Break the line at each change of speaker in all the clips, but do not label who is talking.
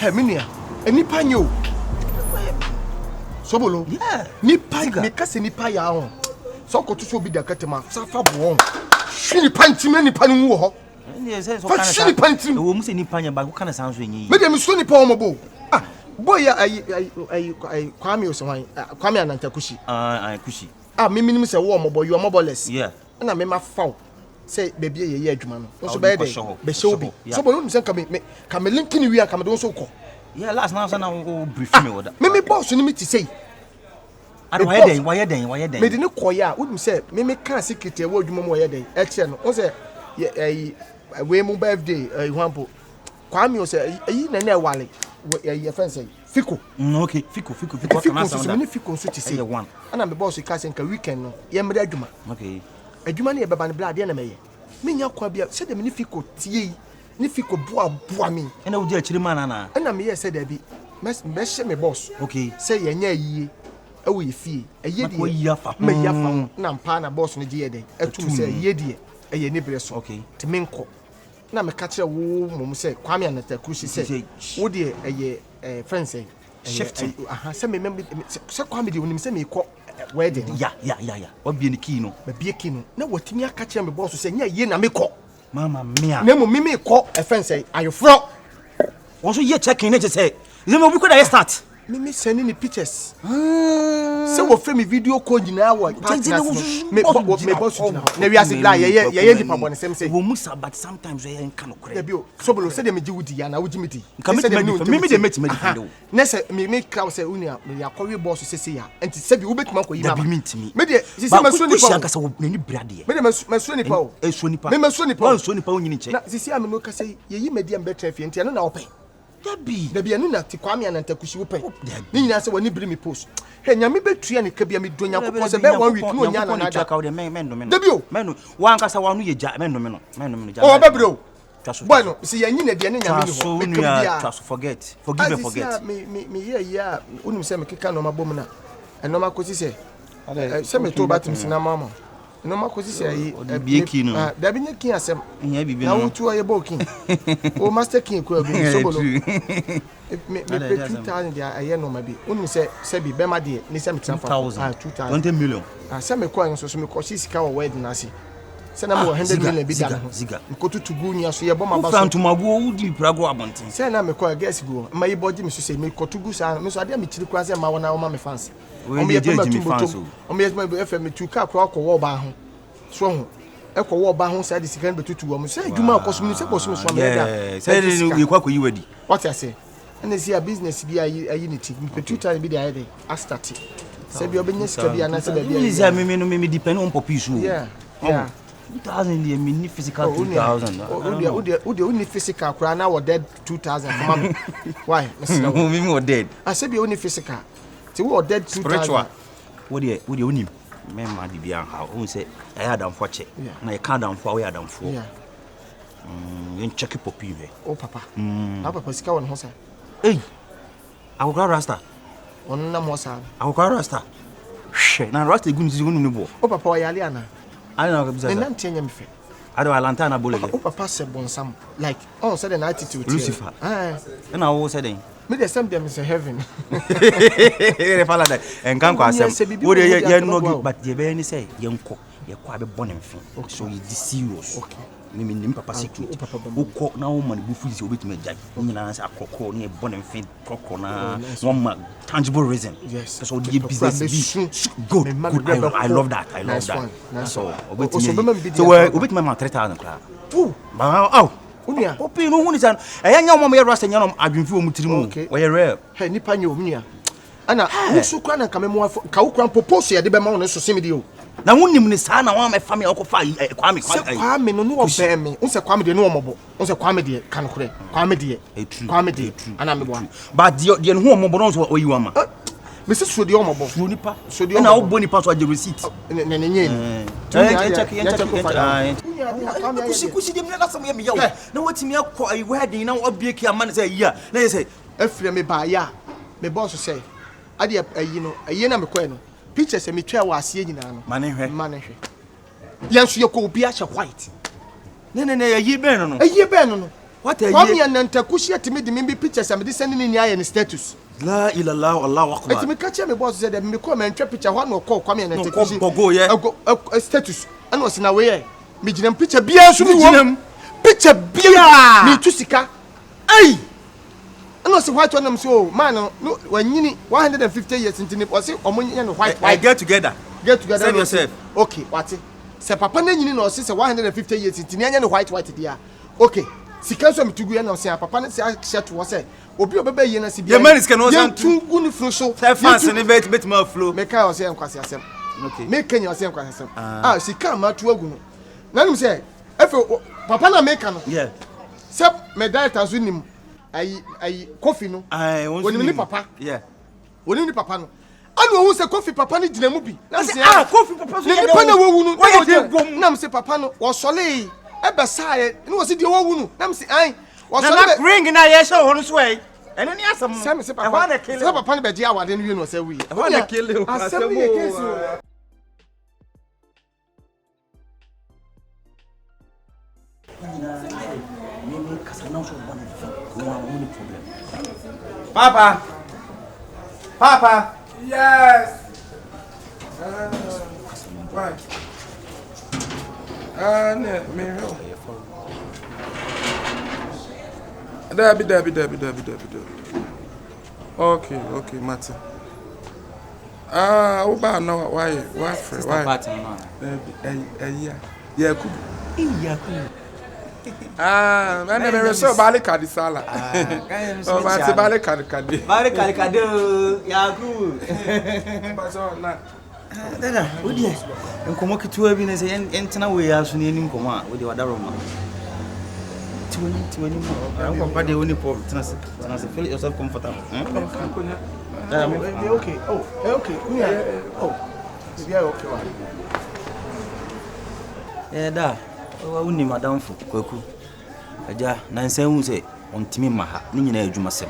Hɛ, me nua, nnipa nyɛ o. Sobolo.
Yeah.
Nipa,
Ziga.
meka sɛ nipa yɛ ahɔ. Sɛ ɔkɔto sɛ obi da kɛtɛm a, sa fa boɔ ho. Hwe nipa ntim na nipa no nwu wɔ hɔ. Fa hwe nipa ntirim.
Ɛwɔ mu sɛ nipa nyɛ baako ka ne saa nso ɛnyɛ yie.
Me deɛ mesuo nipa wɔn mɔbɔ o. Ah, boy yi a ayi ayi ayi ayi Kwame Osewan, ah, Kwame Anantakushi.
Ah, ah, Kushi.
Ah, me menim sɛ wo ɔmɔbɔ, you are mɔbɔless.
Yeah.
Ɛna me ma fa wo sɛ baabi a yɛyɛ adwuma no. Nso
Ah,
bɛyɛ
wode
dɛ,
kɔhyɛ hɔ,
bɛhyɛ wo
kɔhyɛ
bi.
hɔ, yeah.
So bɔ no nim sɛ nka me me ka me linki ne wie a nka me de wo nso kɔ.
Yeah, last na na wo brief me wɔ da.
Me me boss no me te sei.
Ada
me
wayɛ
boss-
dɛn? Wayɛ dɛn? Wayɛ dɛn?
Mede ne kɔeɛ a wonim sɛ me me kaa secret a ɛwɔ adwuma mu ɔyɛ dɛn ɛkyerɛ no wo sɛ yɛ ɛyi wei mu birthday ɛyi hwan po Kwame o sɛ ɛyi ɛyi na na ɛwale wɔ ɛyi yɛfrɛ no sɛ Fiko.
Okay, Fiko, Fiko, Fiko.
Fiko nso so me ne Fiko nso te sei
Ɛyɛ one.
Ɛna me boss ka sɛ nka weekend no yɛmmrɛ adwuma.
Okay.
Adwuma no yɛbɛba no bla adeɛ na mɛyɛ menya kwan bia sɛdeɛ me ne Fiko tie yi ne Fiko boaboa me.
Ɛna wogye akyiri ma no anaa?
Ɛna meyɛɛ sɛ daabi mɛhyɛ me boss.
Okay.
Sɛ yɛnyɛ ayie ɛwɔ yɛ fie ɛyɛ deɛ
mayi afa ho
mayi afa ho na mpaa na boss no gye yɛ dɛn ɛtum sɛ ɛyɛ deɛ ɛyɛ ne berɛ so.
Okay.
Nti menkɔ na meka kyerɛ wo mmom sɛ Kwame Anatakurusi sɛ wo deɛ ɛyɛ ɛɛ fɛn sɛ
Shifting.
Aha sɛ me me sɛ Kwame deɛ onim sɛ mekɔ wedding no.
Ya ya ya ya wabie ne key no.
Mabie key no na watumi aka kyerɛ me boss sɛ nyɛ yie na mekɔ.
Mama mia.
Na mmom me mekɔ ɛfɛn sɛ ayeforɔ.
Wɔn nso yɛ checking ne kyɛ sɛ ɛsɛ obi kɔ da yɛ start.
Me me send ne pictures. Sɛ wɔfrɛ me video call nyinaa wɔ party na se no me bɔ me bɔ so gyina hɔ. Na wiase bla yɛyɛ yɛyɛ nipa bɔ ne sɛm sɛ.
Wɔn mu sa but sometimes yɛ nka no korɛ.
Dabi o sobolo sɛdeɛ megye wo di ya na wogye me di.
Nka metumi adi me me deɛ metumi adi fɛn de o.
Ne sɛ me me kra wo sɛ wo nua me akɔwe bɔɔso sese ya nti sɛbi wobɛtumi akɔyi mama.
Dabi mentumi.
Me deɛ sisi masuo nipa o.
Kusi ankasa wɔ n'ani bere adeɛ.
Me deɛ masuo nipa o.
Esuo nipa.
Me masuo nipa o.
Wansuo nipa wonyini nkyɛ.
Na sisi a me no kasa yi yɛyi madi a mebɛtena fie nti ɛno na wopɛ.
Dabi.
Dabi ɛno na ti Kwame Anantakusi wopɛ.
Dabi.
Ne nyinaa sɛ w'ani bere me post. Hwɛ Nyame bɛtua ne ka bia medɔ Nyankopɔn sɛ bɛyɛ one week na ɔnya
Nyankopɔn
anana da.
Dabi
Dabi o.
Mɛno wankasa wano yɛ gya mɛno me no mɛno me no gya.
Ɔ ɔbɛbrɛ o.
Twa so.
Boy no sɛ yɛnyi na deɛ ne Nyame
Twa
ni
so
hɔ. Meka
nua
biara.
twa so forget forgive and forget.
Asisi a me me me yɛ yie a wonim sɛ mekeka nneɛma bɔ mu na nneɛma kɔsi sɛ sɛ meto batem si na mama nneɛma kɔsi sɛ ayi
Ɔde bie key no.
Dabi nye king asɛm
Ɛnyɛ biribi
na
no.
wotu ɔyɛ bɔ king o master king kura bi sobolo me me pɛ 2000 deɛ ɛyɛ nneɛma bi wonim sɛ sɛbi bɛma deɛ ne sɛ metena fa
2000.
ah 2000
20 million.
Ah sɛ mekɔ nso so mekɔ si sika wɔ wedding ase sɛ na mewɔ 100 million bi da me ho
Ziga.
mekɔtutu gu nua so yɛbɔ maba
Wofura
so
ntomagoɔ wodi pirago abɔnten.
Sɛ na mekɔ a gas gu hɔ mma yi bɔ gye me so sɛ mekɔto gu saa me nso adeɛ a mekyiri koraa sɛ mma wɔn a wɔma me fans
Wei
wɔn
deɛ
yɛ pɛ
gye
matu
me fans
mbotom
o.
wɔn yɛ pɛ ɛfɛ metu kaa koraa kɔ wɔ ɔbaa ho so ho ɛkɔ wɔ ɔbaa ho saa de sika no bɛtutu wɔn sɛ adwuma akɔ so mu sɛ bɔsome so ameyɛ da
Yeah, sɛ
ɛgye sika
yɛkɔ akɔyi wadi.
wate ase ɛna si a business bi ayi ayi ne ti mepɛ 2000 bi de ayɛ dɛ astate sɛ bi ɔbɛnya sika bi anaasɛ baabi a
Sɛ me me no me me depend on pɔpi so o.
Yeah.
2000 deɛ menni physical
Oh,
2000.
wodeɛ wodeɛ wodeɛ wonni physical koraa na wɔ dead 2000 fama me why mesrɛ wo
Me wɔ dead.
Ah, sɛ bia wonni physical nti wowɔ dead 2000
Spiritual. Wodeɛ wodeɛ wonim mɛma biribi anha wo. Wohu sɛ ɛyɛ adamfoɔ kyɛ.
Yeah.
Na yɛka adamfoɔ a woyɛ adamfoɔ.
Yeah.
Yɛnkyɛke pɔpi hwɛ.
Wo papa na wo papa sika wɔ ne ho saa.
Ei! Akokora rasta.
Ɔno nam hɔ saa.
Akokora rasta. Hwɛ na rasta egu ne sisi wonim ne boɔ.
Wo papa ɔyare anaa?
Ade na wakabisa
Ne
sa.
nanteɛ nyɛ me fɛ.
Ade wa lanta na bole
Wo papa sɛ bonsam like ɔn sɛ de na attitude teɛ.
Lucifer.
Eh.
Ɛna wo sɛ den.
Me de sɛm deɛ me sɛ heaven.
Yɛrɛ fa la dɛ. Ɛnka nkɔ asɛm. Wo de yɛ yɛ nɔgi but deɛ bɛyɛ ne sɛ yɛnkɔ yɛkɔ abɛbɔ ne mfe. So yɛ di serious.
Okay.
Me me nim papa secret. Wokɔ na wo ma ne bufu sɛ wobɛtumi agyae. Ne nyinaa sɛ akorɔkorɔ ne yɛbɔ ne mfe korɔkorɔ na na wama tangible reason.
Yes.
Sɛ ɔde yɛ business bi. Good good. I love that. I love that.
Nice
So
one.
obetumi.
Ɔsɔ bɛma me bi
So
di
obetumi ama 3000 koraa.
Ooh.
Ba aw.
Onua.
Opi no hu ne sa. Ɛyɛ nyɛ wɔn yɛ rasta nyɛ no adwemfi wɔn tiri mu.
Okay.
Wɔyɛ rare.
Hey, nipa nyɛ onua. Ana wo so kura na nka me mo afɔ ka wo kura mpopo so yɛde bɛma wo no so sɛ me deɛ o.
Na wonim ne saa na wɔn amɛfa me a wɔkɔfa Kwame
Sɛ Kwame no ne ɔbɛn me. Wo sɛ Kwame deɛ ne ɔmɔbɔ. Wo sɛ Kwame deɛ ka nokorɛ. Kwame deɛ. Kwame deɛ. Ana meboa.
But deɛ deɛ ne ho ɔmɔbɔ no nso ɔyi wa ma.
Mesi suo deɛ ɔmɔbɔ.
Suo nipa.
Suo deɛ ɔmɔbɔ.
Ɛna wobɔ nipa so agye receipt.
Ne ne nye ni.
Yɛnkyɛke yɛnkyɛke yɛnkyɛke. Kusi kusi deɛ mi na asɛm yɛ mi yɛ o. Na watumi akɔ ayi wedding na wabie ki ama ne sɛ ayi a na yɛ sɛ.
Efiri me ba yɛ a me bɔ so sɛ adeɛ ayi no ayi na mekɔɛ no pictures a metwa wɔ aseɛ nyinaa no.
Ma ne hwɛ.
Ma ne hwɛ. Yɛn nso yɛkɔ obi ahyɛ white.
Ne ne ne ayi bɛn no no.
Ayi bɛn no no.
What a
Kwame Anantakushi atumi de me bi pictures a mede sɛne ne ni ayɛ ne status.
La ilallah Allahu akbar.
Eti meka kyerɛ me boss sɛ dɛbi mekɔɔ mantwa picture hɔ na ɔkɔɔ Kwame Anantakushi
Na ɔkɔ bɔgoo yɛ.
ɛgɔ ɛ status ɛna ɔsi na wei yɛ megyina mu picture biara nso mi wɔ mu picture biara metu sika ei ɛna ɔsi white one nam so o man no no wanyini 150 years nti ne ɔsi ɔmo nyɛ no white white.
Get together.
Get together.
Save yourself.
Okay wate sɛ papa no anyini na ɔsi sɛ 150 years nti ne ɛnyɛ no white white deɛ a okay sika nso a metu gu yɛ na ɔsi a papa no si ahyɛ to hɔ sɛ obi a ɔbɛba yie no ase biara
Yɛma ne sika na ɔsan tu.
yɛntu gu ne funu so
Sɛ fans
yɛntu
ne bɛt bɛtumi aflo.
meka ɔsɛ yɛ nkwasi asɛm
Okay.
meka nyina ɔsɛ yɛ nkwasi asɛm ah sika a matu agu no na nim sɛ efe papa na meka no
Yeah.
sɛ me director nso nim ayi ayi kofi no
Aye, wɔn nso
onim ne
nim.
papa
Yeah.
onim ne papa no ɛna ohun sɛ kofi papa no gyina mu bi na
Ɔsɛ,
sɛ
ah, Kofi papa so
ne
yɛ dɛ
nipa na
wo.
wawu no
Wɔyɛ
na
dɛ
ɔgyina-
wom.
nam sɛ papa no wɔsɔlee ɛbɛsaeɛ ne wɔsi deɛ wawu no nam sɛ an wɔsɔle
Nana
bɛ
ring na yɛhyɛ wɔ hɔ no so ɛ. Ɛno ne asɛm no.
sɛ me sɛ
Ɛhɔ
papa
na kele.
sɛ papa no bɛgye awade no wie no ɔsɛ wuyi
Ɛhɔ na kele o.
asɛm no yɛ kesi o.
Papa. Papa.
Yes. Why? Ah, ne, me hwɛ. Dabi, dabi, dabi, dabi, dabi, dabi. Okay, okay, mate. Ah, wo ba na why? Why frɛ? Why? Dabi, ɛyi, ɛyi a. Yakubu.
Yakubu.
Ah, ɛna mɛrɛ sɛ ɔbaale kadi sala. Ɔbaate baale kadi kadi.
Baale kadi kadi o, Yakubu.
Mpasɛ na.
Dada, wo deɛ nkɔmmɔ ketewa bi na sɛ yɛntena wei ara so na yɛni nkɔmmɔ a, wo deɛ wadaro ma. Ti w'anim, ti w'anim. Nkɔmpa deɛ wo ni problem. Tena se, tena se. Feel yourself comfortable. Dada, me.
Okay, oh, okay, kunya. Oh, bibi ayɛ okay wa.
Eh, da, wo nim adamfo Kwaku. Agya, nansa hu sɛ ɔntumi mma ha. Ne nyinaa yɛ adwumasɛm.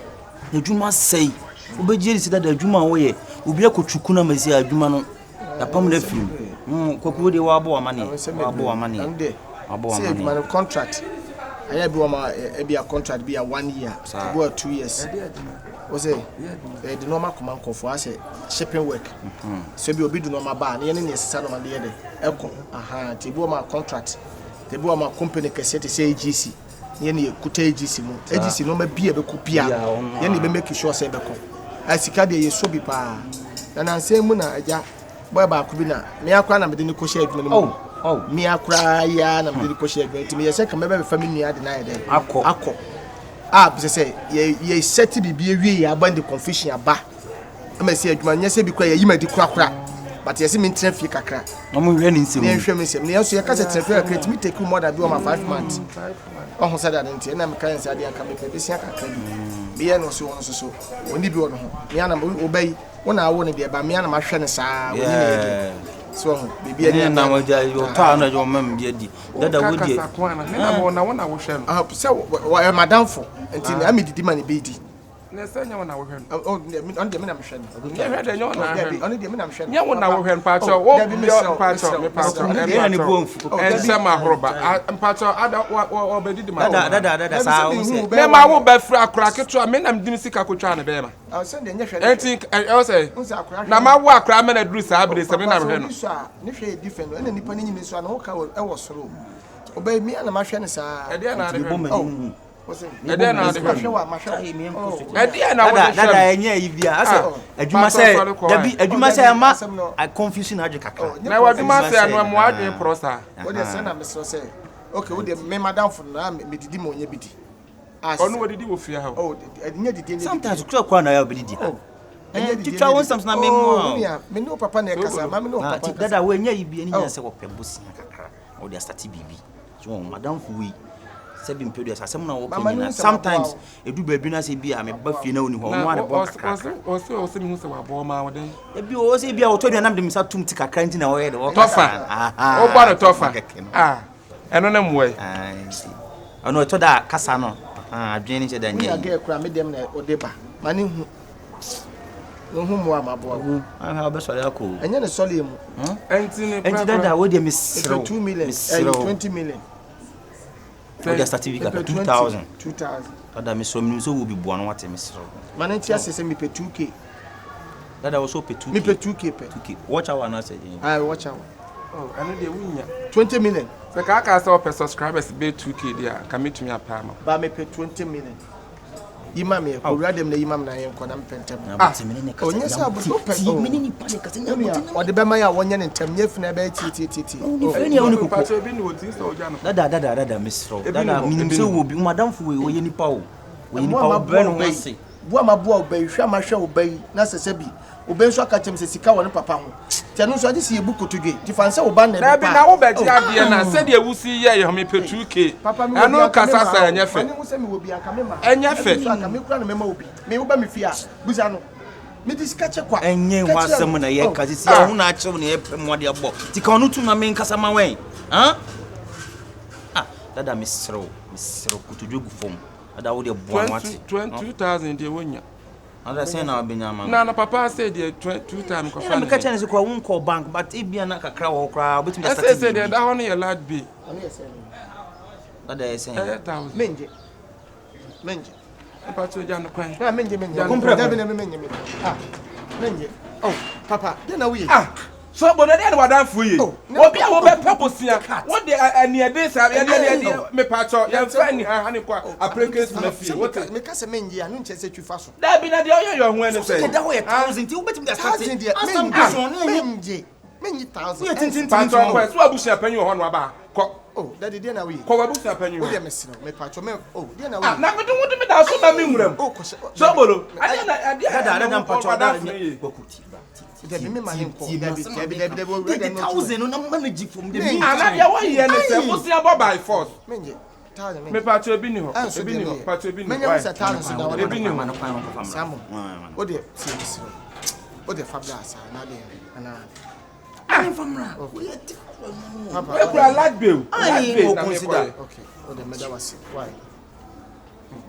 Adwuma sɛe. Wobɛgye adi sɛ dada adwuma a woyɛ, obi akɔtwi kuna ma si adwuma no, yapam no afiri mu. Kwaku wo deɛ woabɔ w'amanneɛ. Woabɔ w'amanneɛ. Woabɔ
Sɛ adwuma
w'amanneɛ.
no contract ɛyɛ bi wɔ ma ebi a contract bi a one year
Saa.
ebi wɔ 2 years. Wo sɛ ɛde nneɛma kɔma nkɔfoɔ asɛ shipping work. Sɛ bi obi de nneɛma ba a ne yɛne ne ɛsesa nneɛma de yɛ dɛ ɛkɔ. Aha nti ebi wɔ ma contract ebi wɔ ma company kɛseɛ te sɛ AGC ne yɛne yɛkuta AGC mu. AGC nneɛma bi a ɛbɛkɔ bia
Bia, ɔno
yɛne yɛbɛ make sure sɛ ɛbɛkɔ. A sika deɛ yɛsɔ bi paa. Na nansa mu na agya boy baako bi na me akora na mede ne kɔhyɛ adwuma no mu.
Oh, oh.
Me akora yi ara na mede ne kɔhyɛ adwuma nti meyɛ sɛ ka mɛbɛfa me nua de no ayɛ dɛn
Akɔ.
akɔ a sɛ sɛ yɛ yɛ sɛte biribi awie yɛ aba de confusion aba ama sɛ adwuma nyɛ sɛ bi kora yɛyi ma di korakora but yɛsɛ mentena fie kakra
Na mo hwɛ ne nsɛm
ne
mu.
yɛnhwɛ me nsɛm ne yɛnso yɛka sɛ tena fie kakra ɛtumi take more than bi wɔ ma 5 months ɔho sɛ dade nti ɛna meka yɛn sɛ adeɛ anka mepɛ bɛsia kakra bi meyɛ no so ɔno nso so ɔni bi wɔ no ho mea na wobɛyi wo na awo no deɛ ba mea na mahwɛ no saa ɔni ne yɛ
Yeah.
so ɔho biribi ani
Ne nam agya ɔtɔ a na agya ɔma me bi adi. Dada wo
Woka
deɛ.
kasa ko ana? Me na wo na wo na wohwɛ no.
Ah, sɛ wɔyɛ madamfo nti na medidi ma ne bɛdi
Na sɛ nyɛ wo na wohwɛ no.
ɔno deɛ me na mehwɛ no
Nyɛ hwɛ deɛ nyɛ wo na
Dabi,
ahwɛ no.
ɔno deɛ me na mehwɛ no
Nyɛ wo na wohwɛ no mpakyɛ
Oh,
wo
dabi, mesrɛ wo,
mpakyɛ
mesrɛ wo,
mepakyɛ
mesrɛ wo.
Ɛyɛ na ne bo amfu.
Ɛnhyɛ ma ahoroba. Mpakyɛ ada ɔbɛdidi ma
Dada, dada, dada,
Dabi,
saa
sɛ
wo
mehu
sɛ.
wo bɛyɛ
Me ma wo bɛfiri akora ketewa me na mede me sika kotwaa ne bɛɛma.
Ah, sɛ deɛ nyɛ hwɛ ne
Ɛnti ɛwɔ sɛ
Wo sɛ akora hwɛ
na ma wo akora mɛ na duru saa bere sɛ me na
Papa, sɛ
mehwɛ no.
obi so a ne hwɛ yɛ different ɛna nipa ne nyini so a ne ho ka ɛwɔ soro ɔbɛyɛ mi a na mahwɛ no saa
Ɛdeɛ na ade
Mebɔ
hwɛ no.
m'anim hu.
Wo sɛ
Ɛdeɛ na ade hwɛ
mahwɛ
no.
wo a mahwɛ wo Oh.
Ɛdeɛ na wode
Dada, dada,
hwɛ no.
ɛnyɛ ayi bia. Asɛ
Ah,
adwuma
Pastor
sɛ
Sɔre kɔ
dabi
ɛ.
adwuma
Oh,
sɛ
dabi,
ɛma
asɛm no.
I confuse na adwe kakra.
Oh, nyɛ
Na wadwuma
Adwuma
sɛ ɛno
sɛ,
ɛmo adwene porɔ saa.
wo deɛ sɛ na mesrɛ sɛ okay wo deɛ me madamfo no na medidi ma ɔnyɛ bi di Ah,
Ɔno wɔdidi wɔ fie ha o.
oh ɛnyɛ didi ɛnyɛ
Sometimes kura kura na yɛ obedidi ha.
Oh, ɛnyɛ didi
Twitwa wo nsɛm so na me mu a.
nua me ne wo papa na ɛkasa ma me ne wo
Na
papa
ti
nkasa
dada wo ɛnyɛ yi bi ɛni
Oh.
nyɛ sɛ wɔpɛ bosia kakra. Na wɔde asate biribi. So wɔn madamfo wei sɛbi mpɛ duasa asɛm na wɔka
Mama, ne
nyinaa
wo sɛ
sometimes
maboa
edu baabi na sɛ bi a meba fie na oni hɔ ɔno
Na
a ne bɔ kakra.
ɔsɛ ɔsɛ mehu sɛ wabɔ ɔma wo den.
Ebi wɔ hɔ sɛ ebi a wɔtɔ aduane nam de me nsa tum ti kakra nti na ɔyɛ de wɔka
Tɔfa.
saa. Aha.
Wobɔ no tɔfa.
Kɛkɛ no.
Ah, ɛno ne mmoa yi.
Ah, nti ɔno ɛtɔ da a kasa no ah, adwene ne hyɛ da
wonya
nyɛ yi.
gɛɛ kora me dɛm na ɔde ba ma ne hu ne hu mmoa maboa wo
Ahwɛ wobɛsɔre akɔ o.
ɛnyɛ ne sɔleɛ mu
Ɛnti ne
Ɛnti dada wo deɛ meserew.
ɛfɛ 2 million ɛyɛ
Meserew.
20 million.
Wode asate bi kakra 2000.
2000.
Dada mesrɛ menim sɛ wowɔ bi boa no wate mesrɛ wo.
Ma no nte ase sɛ mepɛ 2K.
Dada wɔ sɛ wopɛ 2K.
Mepɛ 2K pɛ.
2K. Watch hour anaasɛ deɛ?
Aye, watch hour.
Oh, ɛno deɛ wonya.
20 million.
Sɛ kaakaa sɛ wɔpɛ subscribers bɛyɛ 2K deɛ a, nka mɛtumi apɛ ama.
Ba mepɛ 20 million. Yi ma me, kɔwura dɛm na yi ma me na yɛnkɔ na mepɛ ntɛm.
Ah,
ɔnyɛ sɛ abotire wopɛ. Ɔde bɛma yɛ a wɔnyɛ ne ntɛm, nyɛ fi na ɛbɛyɛ tietietie.
Dada dada dada mesrɛ wo. Dada menim sɛ wɔ bi, madamfo wei ɔyɛ nipa o. Ɔyɛ nipa ɔbrɛ ne ho ase.
Boa ma boa ɔba yi, hwɛ a mahwɛ ɔba yi na sɛ sɛ bi ɔba yi nso aka kyerɛ me sɛ sika wɔ ne papa ho. Nti ɛno nso agye sɛ yɛbu kotodwe. Nti fa no sɛ wo ba na ɛde
Dabi
ba
na
a.
wo bɛgye adeɛ no a sɛdeɛ wosi yɛ yɛ ho mepɛ 2K
Papa mewɔ bi
ɛno
anka me
kasa
maa
saa
wo.
ɛnyɛ
Ma
fɛ
ne hu sɛ mewɔ bi anka me maa.
Ɛnyɛ
Ɛno
fɛ.
nso anka me kura na mɛma wo bi. Me woba me fie a bisa no. Mede sika kyɛ kwa.
Ɛnyɛ
Ka
ho
kyerɛ
asɛm
no.
na
Oh.
yɛka sisi a ho na akyerɛw na yɛpɛ mu ade abɔ. Nti ka ɔno tum na menkasa ma wɛn. Ah? Ah, dada mesrɛ wo, mesrɛ wo kotodwe gu fam. Dada wo deɛ boa no ate.
2000 deɛ wonya.
Ada sɛn na wabɛnya ama no?
Na na papa sɛ deɛ 2000 kɔfa
ne. Ɛna meka kyerɛ no sɛ koraa wonkɔɔ bank but ebia na kakra wɔ hɔ koraa wobɛtumi de asate
biribi. Ɛsɛ sɛ deɛ ɛda hɔ no yɛ large bay.
Ɔno yɛ sɛn?
Dada yɛ sɛn?
Ɛyɛ 1000.
Mengye. Mengye.
Mpatsɔ gya no kwan.
Na mengye mengye. Dabi na mengye mengye. Ah mengye. Oh papa deɛ na woyɛ.
Ah so bono deɛ na wadanfo yi. Obi a wobɛpɛ bosia wode aniɛden saa yɛde aniɛden mepatsɔ yɛmfa anihaha ne kɔ aprenkesi na fie wote.
Meka sɛ mengye a no nkyɛ sɛ twi fa so.
Dabi na deɛ ɔyɛ yɛ ɔho ɛne sɛ.
Sɛ da hɔ yɛ thousand nti wobɛtumi de asate.
Thousand deɛ mengye mengye menye thousand.
Woyɛ tententen
Patsɔ kɔ so abusua panyin wɔ hɔ no aba kɔ.
Oh, daddy, deɛ na woyɛ?
Kɔ w'abusua panyin hɔ.
Wo deɛ mesrɛ wo, mepatwɔ me, oh, deɛ na woyɛ?
Ah, na mede wo de me da so ma me nwura mu.
Oh, kɔhyɛ.
Sobolo, adeɛ na adeɛ
Dada, dada, mpatwɔ, dada,
wadamfo yie.
Kwaku, ti, bra, ti, ti,
Dabi, me ma ne nkɔ.
ti,
Dabi, dabi, dabi, dabi, owura
Dabi,
deɛ no
thousand no na manage from the
Me-
meantime.
Ah, na deɛ wɔyɛ ne sɛ, bosea bɔ by force.
Mengye, thousand mengye.
Mepatwɔ ebi ni hɔ,
Ɛnso
ebi
deɛ
ni hɔ,
meyɛ.
patwɔ ebi ni hɔ.
Menya wo sɛ thousand so da wɔde
Ebi ni hɔ.
Samo, wo deɛ, tie mesrɛ wo. Wo deɛ fa bra saa, na deɛ, anaa. Papa,
Ekura light bill,
Ayi,
light bill na
wo
mekɔ
consider.
yɛ.
Okay, wo deɛ mɛda wase, why?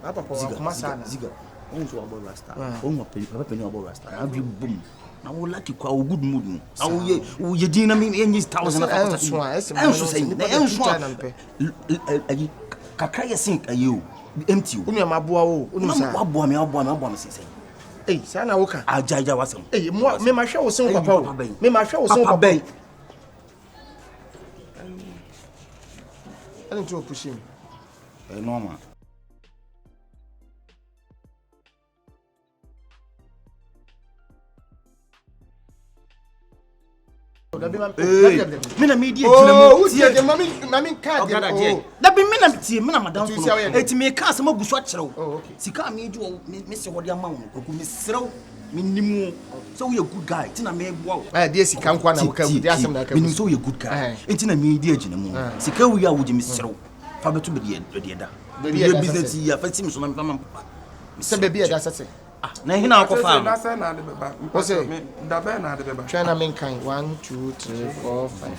Ah, papa, wakoma saa na.
Ziga, ohun sɛ wabɔ rasta, ohun papa panyin wabɔ rasta, na adwi bom, na wo lucky kwa wo good mood no, na wo yɛ wo yɛ din na mi yɛ nyi thousand na
Ɛsɛ ɛnso a, ɛsɛ
ɛnso sɛ
nipa
na
deɛ
ɛnso
two
a,
na mpɛ.
ayi kakra yɛ sink ayi o, empty o.
Wo nua maboa wo, wo nim saa.
Waboa me, waboa me, waboa me sensɛn.
Ei, saa na woka.
Agya agya wasɛm.
Ei, mo me ma hwɛ wo sen papa o. Me ma hwɛ wo sen papa.
Bɛn.
Ɛne nti o pushi me.
Ɛyɛ normal. Me na me di agyina mu.
Oh, tie de mami mami ka de. Oh.
Dabi me na tie me na madam fo. Eti me ka asɛm agu so akyerɛ wo.
Oh, okay.
Sika me di wo me se hɔ de ama wo. Kwaku me serɛ wo. Me nim wo. Sɛ wo yɛ good guy, ti na me boa wo.
Eh, de sika nko na wo ka de asɛm na ka.
Me nim sɛ wo yɛ good guy. Enti na me di agyina mu. Sika wo yɛ a wo gye me serɛ wo. Fa bɛto be de de da.
Be de
business yi afa si me so na me fa ma papa.
Sɛ be bi da sɛ.
Ah, na hena akɔfa no?
Da sɛ na ade bɛba.
Ɔsɛ
da bɛn na ade bɛba.
Twɛn na menkan 1 2 3 4 5.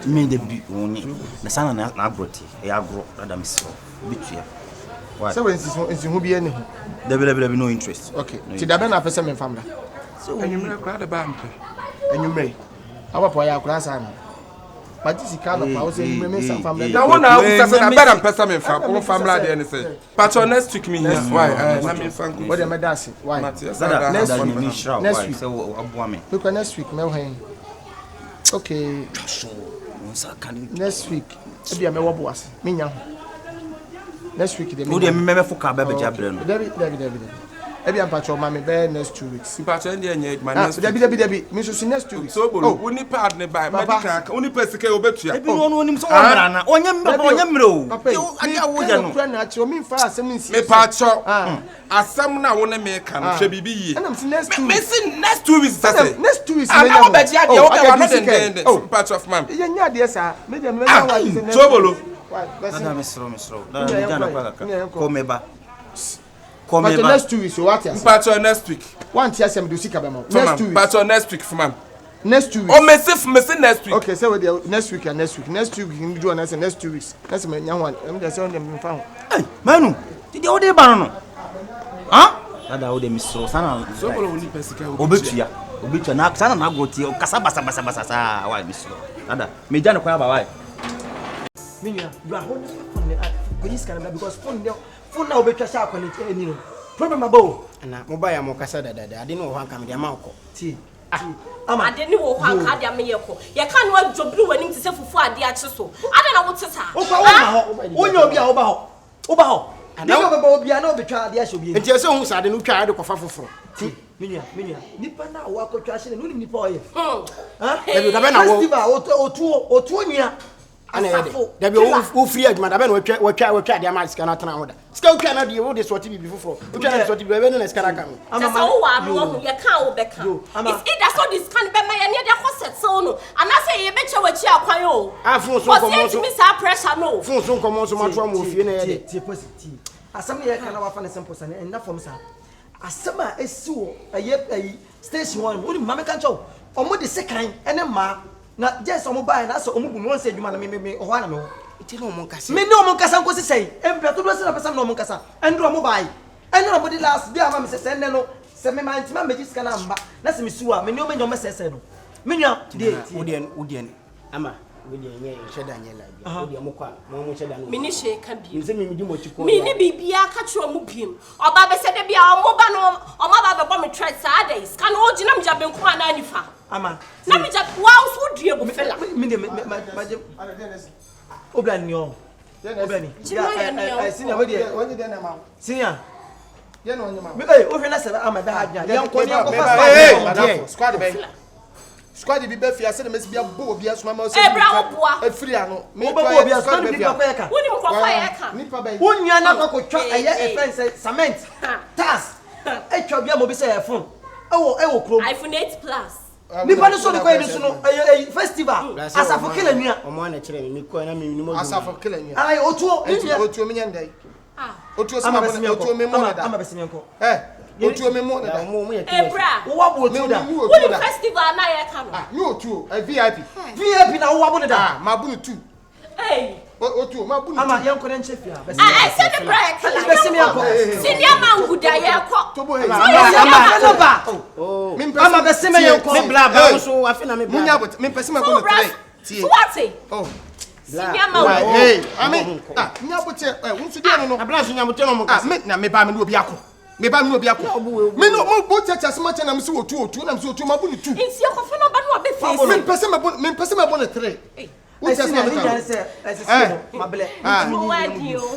Me da bi wo ne. Na sana na na agorɔ te. Ɛyɛ agorɔ dada mesrɛ wo. Wobɛtua.
Why? Sɛ wɔ nsi ho bi ani ho.
Dabi dabi dabi no interest.
Okay. Ti da bɛn na apɛ sɛ memfa mmra?
Anwummerɛ koraa de ba mpɛ.
Anwummerɛ. Awapɔ yɛ akora saa no. Magye sika anɔpa wo sɛ anwummerɛ mensa mfa mmra.
Na wo na wosa sɛ na bɛn na mpɛ sɛ memfa wo fa mmra deɛ ne sɛ. Patrɔ next week me hia. Why? Eh, na memfa nko.
Wo deɛ mɛda ase. Why?
Dada,
Next
dada,
week.
nyame nhyira wo.
Next
Why?
week.
Sɛ wo aboa me.
Mekɔ next week mɛwɔ hɛn. Okay.
Twa so. Wo nsa ka ne.
Next week. Ebia mɛwɔ bo ase. Menya ho. Next week deɛ
Wo deɛ mɛmɛfo ka bɛbɛgye abrɛ no.
Dabi dabi dabi dabi. Ebia mpakyɛ ɔma me bɛyɛ next 2 weeks.
Mpakyɛ ɛndeɛ nyɛ adwuma
Ah,
next week.
dabi dabi dabi. Me nso so next 2 weeks.
So bolo, wo nipa ad ne ba,
Papa.
mɛdi kan aka, wo nipa sika yi obetua.
Ebi no ɔno onim sɛ ɔmmra na ɔnyɛ mmerɛ papa ɔnyɛ mmerɛ o.
Papa yi,
Ade a woyɛ no.
kura na akyerɛ mi nfa asɛm nsi.
Mepakyɛ,
Ah.
asɛm na wo ne me ka no, hwɛ biribi yie.
Ɛna msi next 2
Me
weeks.
si next 2 weeks sɛ sɛ.
Ɛna next 2 weeks
Ah,
menya
na
ho.
wobɛgye adeɛ,
Oh,
wobɛ
aka
wa no
di sika yi.
dendenden.
Oh.
Mpakyɛ fama me.
Yɛ nya adeɛ saa. Me deɛ menya
Ah,
ho ade sɛ next.
so bolo.
Why? Bɛsi.
Dada mesrɛ mesrɛ. Dada
Nea
megya no
yɛnkɔ
kwa
yi,
kakra.
nea yɛnkɔ.
Kɔ meba. Kɔ
Pakyɛ
meba.
next 2 weeks o wate ase.
Mpakyɛ next week.
Wante asɛm de sika bɛma wo.
Fama
Next 2
me.
weeks.
Mpakyɛ next week fama me.
Next 2 weeks.
O mesi mesi next week.
Okay, sɛ wo deɛ next week and next week. Next 2 week ndi ɔna sɛ next 2 weeks. Na sɛ menya ho a, ɛm deɛ sɛ wo deɛ memfa ho.
Ei, Manu, ti deɛ wode ba no no. Ha? Dada wo deɛ mesrɛ sana.
So bolo wo nipa sika yi
Obetua. Obetua na sana na agorɔ tie. Ɔkasa basa basa basa saa. Why mesrɛ. Dada, megya no kwan aba why?
Me nua, wura hɔ na fa phone no kɔyi sika no bra because phone no phone na wobɛtwa hyɛ akɔ no ani no problem aba o.
Ana mo ba ya mo kasa dadada ade no wɔ hɔ anka mede ama wokɔ.
Tie, tie, ama.
Ade ne wɔ hɔ anka ade ama yɛ kɔ. Yɛka no adwobiri w'anim te sɛ fufu ade akye so. Adɛn na wote saa?
Wokɔ womma hɔ, wonyɛ obi a woba hɔ. Woba hɔ. Nipa bɛba obi a na obetwa ade ahyɛ obi ani.
Nti ɛsɛ ohun sɛ ade no wotwa ade kɔfa foforɔ.
Ti, me nua, me nua, nipa no a wakɔtwa ahyɛ no, wonim nipa ɔyɛ.
Dabi, dabɛ na wɔ.
Festival, otuo, otuo nua.
Ana ɛyɛ dɛ.
Asafo.
Dabi, wofiri adwuma, dabɛ na watwa, watwa, watwa ade ama sika no atena ho da. Sika wotwa na deɛ wode sɔɔte biribi foforɔ. Wotwa na sɔɔte biribi, ɛbɛ ne na sika no aka no.
Kyɛ sɛ wowɔ ano wahu, yɛka a wobɛka. It's either sɛ ɔde sika no bɛma yɛn na yɛde akɔ settle no, anaasɛ yɛbɛkyɛ w'akyi akwan o.
Ah, phone so
Kɔsi
nkɔmmɔ nso.
yɛntumi saa pressure no o.
Phone so nkɔmmɔ nso matoa ma wɔ fie na ɛyɛ dɛ.
Tie, tie, Posi, tie. Asɛm no yɛka na wafa no simple sa no, ɛnna fam saa. Asɛm a ɛsi wɔ ɛyɛ ɛyi station hɔ no, wonim, ma menka nkyerɛ wo, wɔn de sekan ne mmaa, na gye sɛ wɔn baeɛ na asɛ wɔn bu me, wɔn sɛ adwuma no me, me, me, ɛhɔ ara na mewɔ.
Nti ne wɔn nkasa.
Me ne wɔn nkasa nkosi sɛn? Mpɛ dodoɔ sɛ na pɛ sɛ me ne wɔn nkasa. Ɛnde wɔn baeɛ. Ɛnna na wɔde last day ama me sɛ sɛ nnɛ no sɛ me mantumi ammɛgye sika no amma na sɛ mesi hɔ a me nneɛma nyɛ wɔmmɛsɛesɛe no. Me nua deɛ tie.
Wo deɛ wo deɛ ama wo deɛ nyɛ nhyɛ da nyɛ live bia wo deɛ mo kɔ a mo mo nhyɛ da no.
Menni hwee ka bio.
Nsɛ me medi mo akyi kɔ.
Menni biribiara ka kyerɛ wɔn bio. Ɔba bɛsɛ da bi a wɔn ba no wɔn aba abɛbɔ me threat saa adɛn sika no wogye na megya benkum anaa nifa.
Ama
Na megya wa nso wodua bu fela.
Me deɛ me me ma magye obla ni ɔ. Obla ni. Senior wo deɛ. Senior. Me ee wohwɛ na sɛ ama ɛbɛ ha adwene a yɛnkɔ ne yɛnkɔ fa squad
bɛ. Squad bɛ. Squad bi bɛ fia sɛ de mesi bi abɔ obi asoma ma ɔsɛ.
Ebra wo boa.
Efiri ano.
Wobɛbɔ obi asoma no bi nipa kɔ yɛ ka.
Wonim nkurɔfoɔ a yɛ ka.
Nipa bɛ.
Wo nua no akɔ akɔtwa ɛyɛ ɛfɛn sɛ cement tiles atwa obi ama obi sɛ ɛyɛ phone ɛwɔ ɛwɔ kurom.
iPhone 8 plus.
Nipa no so de kɔ yɛ no so no ɛyɛ ɛyɛ festival asafo kele nua.
Ɔmo ana kyerɛ me mekɔ na me nim adwuma.
Asafo kele nua.
Ayi otuo ne nua.
Otuo mi nyɛ ndɛ. Otuo sima bɔ ne otuo mi mo ne da.
Ama bɛsi mi nkɔ.
Ɛ otuo mi mo ne da.
Ebra.
Wo wa bo otuo da.
Wonim festival na yɛ ka no.
Ah mi otuo ɛ VIP.
VIP na wo wa bo ne da.
Ah ma bu ne tu.
Hey.
Otuo ma bu ne tu.
Ama yɛn kɔ ne nkyɛn fia.
Ɛ ɛ sɛ ne bra yɛ kala.
Bɛsi mi nkɔ.
Senior man guda yɛ kɔ.
Tobo hey.
Ama ba. Ama bɛsi mi yɛn kɔ.
Me bla ba so afi na me bla.
Munya bot me pɛsi ma bɔ ne tere.
Tie. Suwate.
Oh.
Senior man.
Hey, ami. Ah, nya bote eh won so dia no no.
Abla so nya bote no mo
kasa. Ah, me na me ba me no obi akɔ. Me ba me no obi akɔ. Me no mo bo chacha se ma cha na me se otu otu na me se otu ma bu ne tu.
Nti akɔfo no ba no abe face.
Me pɛsɛ me bo me pɛsɛ me bo ne tere. Wo chacha se ma me ta.
Eh.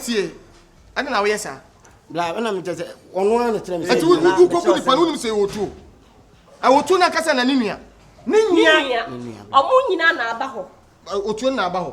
Tie. Ɛna na woyɛ saa.
Bla ɛna me kyɛ sɛ ɔno ara na kyerɛ me sɛ.
Ɛti wo wo kɔbu nipa no wonim sɛ ɛwɔ tuo. Ɛwɔ tuo no ankasa na ne nua.
Ne nua.
Ɔmo nyinaa na aba hɔ.
Otuo no na aba hɔ.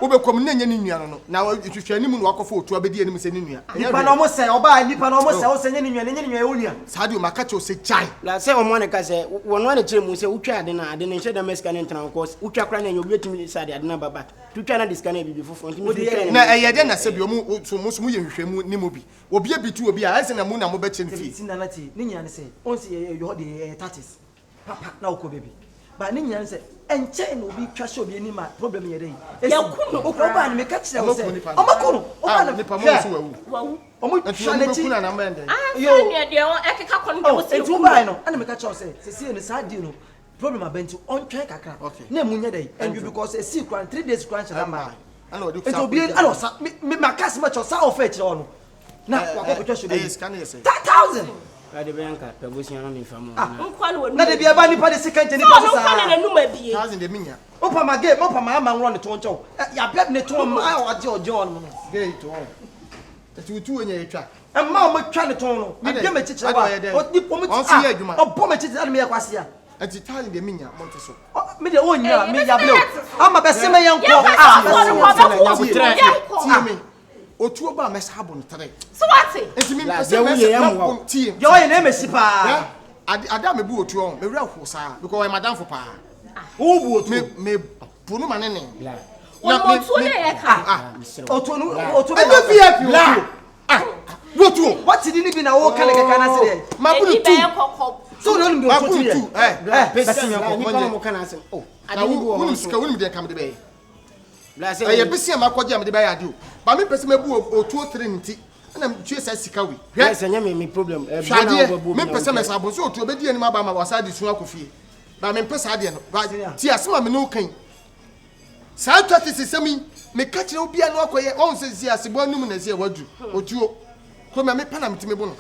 Wobɛkɔ mu na ɛnyɛ ne nua no no. Na hwehwɛ anim na wakɔfa otuo abɛdi anim sɛ ne nua.
Nipa na ɔmo sɛ ɔbaa nipa na ɔmo sɛ ɔsɛ nyɛ ne nua na ɛnyɛ ne nua ɛwɔ nua.
Saa deɛ maka kyerɛ wo sɛ gyae.
Bla sɛ ɔmo ana ka sɛ wɔn ana kyerɛ mu sɛ wotwa ade no ade no nhyɛ da ma sika no ntena hɔ kɔ wotwa koraa na ɛnyɛ obi atumi sɛ ade ade no aba back. Tutwa na de sika no yɛ biribi foforɔ nti me nso
Na ɛyɛ dɛn na sɛbi ɔmo so mo so moyɛ nhwehwɛmu ne mu bi obi abitu obi a ɛsɛ na mo na mobɛkyɛ no fie.
Ti nana tie ne nyinaa ne sɛ ɔn sɛ yɛ yɛ hɔ deɛ yɛ tatis papa na wokɔ baabi ba ne nyinaa ne sɛ ɛnkyɛn na obi twa hyɛ obi anim a problem yɛ dɛ yi
Yɛku no
okura ɔbaa no meka kyerɛ wo sɛ ɔmo ku no ɔbaa no
nipa mo nso wawu
wawu
ɔmo twa n'akyi
yo ɛkeka kɔ no deɛ wɔsi
nti wobaeɛ no ɛna meka kyerɛ wo sɛ sɛsie no saa deal no problem aba nti ɔntwɛn kakra na emu nyɛ dɛ ɛndu because esi kura 3 days kura nhyɛ da mmaa nti obi ɛna ɔsa me me maka asɛm akyerɛ ɔsa ɔfɛ akyerɛ hɔ no na wakɔ kɔtwa hyɛ
ɛyɛ sika no yɛ sɛ
10,000
Ade bɛyɛ nka pɛ bosia no memfa mu
na de bi ɛba nipa de sika nkyɛn nipa so saa
thousand de minya
wopa ma gay wopa ma ama nworɔ ne to nkyɛw yɛabɛ ne to ma a ɔgye ɔgye ɔno no
gay to ɔn ɛti wotu wɔ nya yɛtwa
ɛma ɔmo twa ne to no mebia m'akyi kyerɛ wa ɔdi ɔmo ti a ɔbɔ m'akyi kyerɛ ɛna meyɛ kwasi a
ɛti thousand de minya mo nte so
me deɛ ɔnya me yabere o ama bɛsɛ mɛ yɛn kɔ a
bɛsɛ yɛn kɔ tie me otuo ba mɛsa abo no tere
so wate
nti mi mpɛ sɛ mɛsɛ mɛbo tie
deɛ ɔyɛ na ɛmɛsi paa
ade ade a mebu otuo ho mewura ho saa because ɔyɛ madamfo paa
wo bu otuo
me me bu no ma ne ne
na me otuo ne yɛ ka
otuo no otuo bɛ
na vip otuo ah wotuo
wati di ni bi na wo ka ne kɛkɛ na se deɛ
ma bu no tu
so wo nim de otuo ti yɛ
ɛ
bɛsi mi kɔ
nipa na mo ka na asɛm oh
na wo wonim sika wonim deɛ nka mede bɛyɛ ɛyɛ besi a makɔgye a mede bɛyɛ ade o ba mepɛ sɛ mabu otuo tere nti ɛna metue saa sika wei
hwɛ sɛ nyɛ me me problem
hwɛ adeɛ mempɛ sɛ mɛsa abo sɛ otuo bɛdi anim aba ama wasa de su akɔ fie ba mempɛ saa adeɛ no ba ti asɛm a me ne wo kan saa twa te sesɛm yi. Meka kyerɛ wo bia na wakɔyɛ ɔhu sɛ sisi asebɔ anum na ɛsɛ waduru otuo kuro mɛ mepɛ na metumi bo no.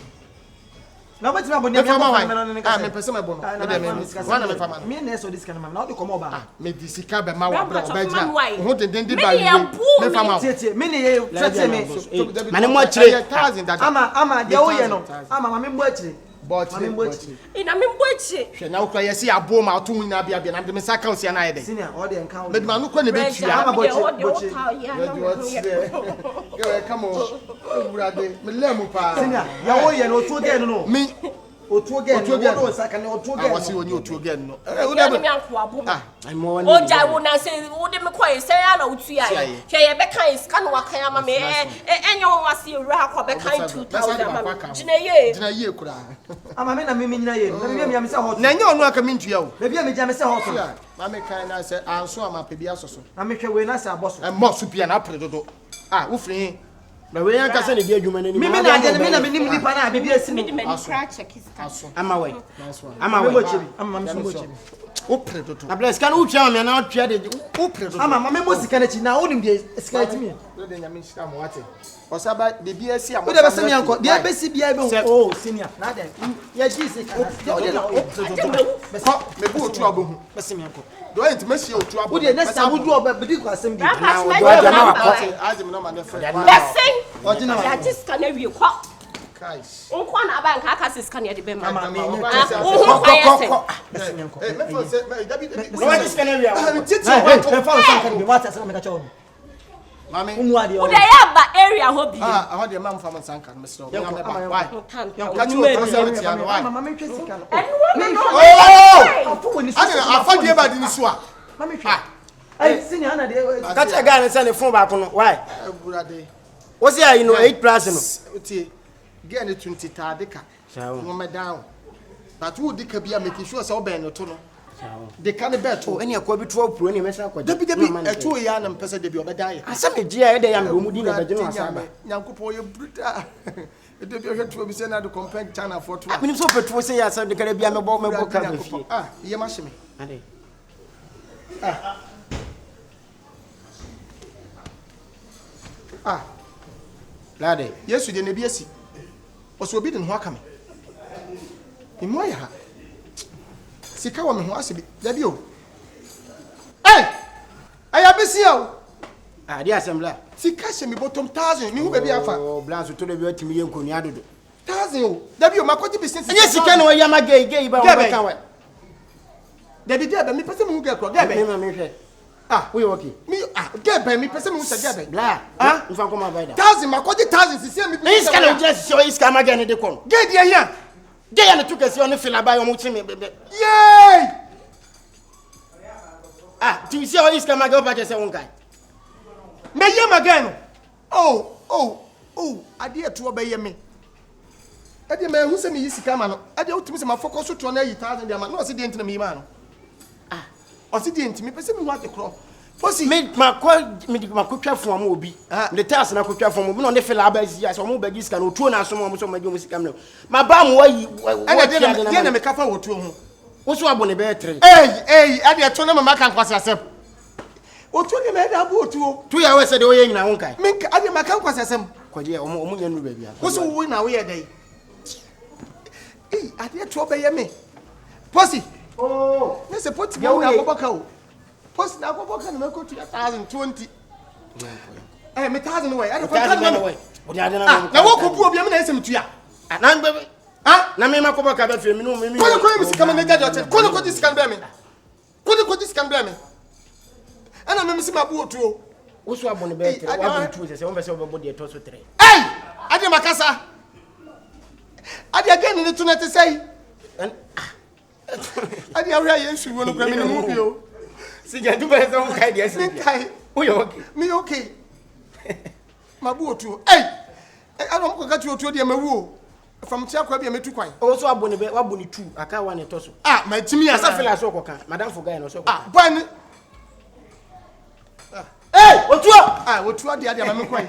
Na wobɛtumi abɔ nea
Mefa ma
meakɔfa
hwan?
no mɛ no ne
Ah,
nkasa.
mepɛ sɛ mɛbɔ no.
Ah,
Me
na
deɛ
na
me
sika
hwan na
sɛm
mefa ma no?
Me na ɛsɛ ɔde sika no ma me na wode kɔma ɔbaa.
Ah, mede sika bɛma wo
Bra
abrɛ
mpakyɛ
ɔbaa
fa ma
gyina
me wae.
wo ho denden de
Me
ba
deɛ
wie
ɛbo
mefa
me.
ma wo.
Tie tie me ne yɛ tie me.
Ma ne mmɔ akyire.
Ɛyɛ thousand dada.
Ama ama
Me
deɛ woyɛ no
thousand, thousand.
ama ma me mmɔ akyire.
Bɔ
Ma
akyire,
me mmɔ
bɔ
akyire.
akyire.
Ee, na memmɔ akyire.
Hwɛ na wokura yɛse aboɔ ma woto ho nyinaa beabea na mede me nsa ka wo sia na ayɛ dɛn?
Senior ɔde nka wo.
Mede m'ano kɔ na
Bra
ɛbɛtua.
gya
Ama
me
bɔ
deɛ
akyire
ɔde
bɔ akyire.
wotaa yɛ a na
Yɛde
me ho yɛ.
ɔkyerɛ. Girl, ɛka mo. Awurade, melɛ mu paa.
Senior deɛ woyɛ no otuo gɛɛ no no.
Me
Otuo gɛɛ no
Otuo gɛɛ no.
wode wo nsa ka ne otuo
Ah,
gɛɛ
wɔse
no.
wɔnyɛ otuo gɛɛ no. Eh, wo
Deɛ
dɛ
ne me anko abo me.
Ah,
Ogya wo na sɛ wode me kɔɛ sɛ ya na wotuaeɛ.
Tuaeɛ.
Hwɛ yɛbɛka yɛ sika na wakan ama me.
Nice
Ɛ
one.
ɛ ɛnyɛ wo wase ewura ha kɔ bɛkan 2000 ama me. Gyina yie.
Gyina yie koraa.
Ama me na me menyina yie no. Na baabi a megyina me sɛ hɔ
Na
to.
ɛnyɛ ɔno anka mentua o.
Baabi a megyina me sɛ hɔ to.
Tua, ma mekan na sɛ anso a mapɛ bi asɔ so.
Na mehwɛ wei na sɛ abɔ so.
Ɛmmɔ so bia na apere dodo. Ah, wofiri he?
Na wei ankasa na ɛdi adwuma no anim.
Me me na adeɛ no me na menim nipa no a biribi asi
Mede
no.
m'ani
Aso.
koraa kyɛke sika.
Aso.
Ama wɛ.
Nice one.
Ama
Me
wɛ.
mmɔ akyire bi. Ama ma me so mmɔ akyire bi.
Wopere dodo.
Na blɛ sika no wotua ma me anaa wotua de
Wopere dodo.
Ama ma me mmɔ sika no akyi na wonim deɛ sika no atumi yɛ.
Wode Nyame nhyira mo wate. Ɔsaba biribi asi a
Wode bɛsɛ me ankɔ deɛ
Why?
ɛbɛsi biara bɛhu.
Sɛ-
Oh senior na adɛn yɛgye sika na deɛ wode na woyɛ.
Wopere dodo. Kɔ mebu otu a wobɛhu.
Bɛsɛ me ankɔ.
Deɛ ɔyɛ nti mɛhyia otu abɔ.
Wodeɛ next time wodu ɔbɛ bɛdi kɔ asɛm bi.
Bra
Anaa
mpakyɛ
wɔde
mɛgye
agya na
wo
wakɔ.
namba wae.
Agye me nɔma ne frɛ.
Bɛsen.
Ɔgye na wakɔ.
Yɛagye sika no awie kɔ.
Christ.
Wo nko na aba nka aka sɛ sika no yɛde bɛma.
Ama me nyɛ
Ah,
kyɛ sɛ
wo ho
Kɔ
kwan
kɔ
yɛ sɛn.
kɔ.
Bɛsɛ me ankɔ.
Eh, mɛfɔ sɛ mɛ dabi dabi.
Na wagye sika no awie a wokɔ.
Titi
Hey,
ɔba to.
hey, fa wo nsa nka no bi. Wate asɛm a meka kyerɛ wo no.
Mami.
Wo mu adeɛ
Wode
ɔyɛ.
ɛyɛ aba area hɔ bio.
Ah, ɛhɔ deɛ mma mfa mo nsa nka no mesrɛ wo.
Yɛnkɔ,
Meba.
ama yɛnkɔ.
Why?
Ntanka
Ka kyerɛ
wo
otu sɛ wotia no. Why?
Ama ma menhwɛ sika no.
Ɛnoa na na
Oh!
Afo wɔ ni so.
Ade na afadeɛ ba di ni so a.
Ma menhwɛ.
Ah.
Ɛy senior ana deɛ.
Ka kyerɛ guy no sɛ ne phone baako no. Why?
Awurade.
Wo se ayi no 8 plus no.
Tie. Girl ne tu nti taade ka.
Saa o.
Wɔn mɛdan o. But wo di ka bi a make sure sɛ wobɛn no to no. De ka ne bɛɛ to.
Oh, ɛne ɛkɔ bi to apuro ne mɛsa akɔgye.
Dabi dabi ɛto yi a na mpɛ sɛ dabi ɔbɛdan yɛ.
Asɛm egye a ɛdɛ ya mede wɔn din na ɛbɛgye no asa aba.
Nyankopɔn yɛ brutal. Ɛdɛ bi ɔhwɛ tuo bi sɛ na de kɔmpɛn China foɔ to a.
Menim sɛ wopɛ tuo sɛ yɛ asɛm de kara bia mɛbɔ mɛbɔ ka ba fie.
Ah, yɛ ma hye me.
Ade.
Ah. Ah.
Lade.
Yesu deɛ na ebi asi. Ɔsɛ obi de ne ho aka me. Emu ayɛ ha. Sika wɔ me ho asɛ bi. Dabi o. Hey! Ɛyɛ besia o.
Ah, de asɛm bla.
Sika hyɛ me bɔtɔm thousand. Me hu baabi afa.
Oh, bla so to da bi watumi yɛ nkonua dodo.
Thousand o. Dabi o, makɔgye besia
Ɛnyɛ sika na wɔyɛ ama gay gay ba
Gay bɛn?
wɔbɛka wɛ.
Dabi gay bɛn? Mepɛ sɛ mehu gay korɔ. Gay
Me
bɛn?
ma mehwɛ.
Ah,
Woyɛ okay.
me ah gay bɛn? Mepɛ sɛ mehu sɛ gay bɛn.
Bla.
Ah?
Mfa nkɔma abaida.
Thousand makɔgye thousand sisi a mepɛ
Ɛnyɛ sika na wogyina sisi ɔyɛ sika ama gay ne de kɔ no.
Gay deɛ hia.
Gay a ne to kɛseɛ ɔne fila ba yɛ ɔmo kye me bɛ.
Yay!
Ah, ti si ɔyɛ sika ama gay ɔpa kyɛ sɛ wonkae.
Mɛyɛ ma gay no. Oh, oh, oh, adeɛ toɔ bɛyɛ me. Ɛdeɛ mɛhu sɛ meyi sika ma no. Ɛdeɛ wotumi sɛ mafɔkɔ so toɔ no ayi thousand de ama no. Na ɔse deɛ nti na meyi maa no. Ah, ɔse deɛ nti mepɛ sɛ mehu ade korɔ. Fosi.
Me makɔ me de makɔtwa fon ama obi.
Ah.
Me de taas na akɔtwa fon obi na ɔne fila aba si asɛ ɔmo bɛgye sika no otuo na asom ɔmo sɛ ɔmo agye ɔmo sika mmerɛ. Ma ba mo wayi
Ɛna deɛ na deɛ na meka fa wɔ tuo ho.
Wo so abɔ ne bɛyɛ tere.
Ei, ei, ɛdeɛ to na mama ka nkwasi asɛm. Otuo deɛ mɛyɛ de abo otuo.
Tu yɛ awɛ sɛ deɛ ɔyɛ nyina wo nkae.
Menka adeɛ maka nkwasi asɛm.
Kɔgye ɔmo ɔmo nya nuru baabi a.
Wo so wo na woyɛ dɛn? Ei, adeɛ toɔ bɛyɛ me. Posi.
Oh.
Ne sɛ poti
Deɛ
mu na
woyɛ-
akɔbɔ ka o. Posi na akɔbɔ ka na mɛkɔ tua thousand twenty. Eh, me thousand wɔ yɛ. Ɛde kɔ
Thousand
thousand ma
na
me.
wɛ. Ɔde ade na
Ah, na wɔkɔ bu obi a me na ɛsɛ me tua.
Na mbɛ
Ah,
na me makɔbɔ ka bɛ fie me no me me.
kɔne kɔne mi sika ma ne gya deɛ ɔkyɛ. Kɔne kɔgye sika no brɛ me. Kɔne kɔgye sika no brɛ me. Ɛna me mesi ma bo otuo.
Wo so abɔ ne bɛyɛ
Ei,
tere.
ade-
Wabɔ tuo sɛ sɛ wɔn pɛ sɛ wɔbɛbɔ deɛ ɛtɔ so tere.
Ei, adeɛ makasa. Adeɛ gɛ ne ne to na ɛte sɛ yi.
Ɛn
Adeɛ ahwɛ a yɛn nsu wɔ no kura me ne mu bi o.
Sika tu bɛ sɛ wo kae deɛ
Me
sɛ.
nkae.
Woyɛ okay.
Me okay. Ma bo otuo. Ei, ɛna ɔmo kɔka kyerɛ otuo deɛ ma wu o. Fam tia kwa bi a metu kwan.
Wo so abɔ ne bɛ wabɔ ne tu aka wa ne ɛtɔ so.
Ah, ma timi
Asa
asa.
fila so kɔka. Madam for guy no so kɔka.
Ah, boy ne.
Hey, otuo.
Ah, otuo adeɛ adeɛ ma me kwan.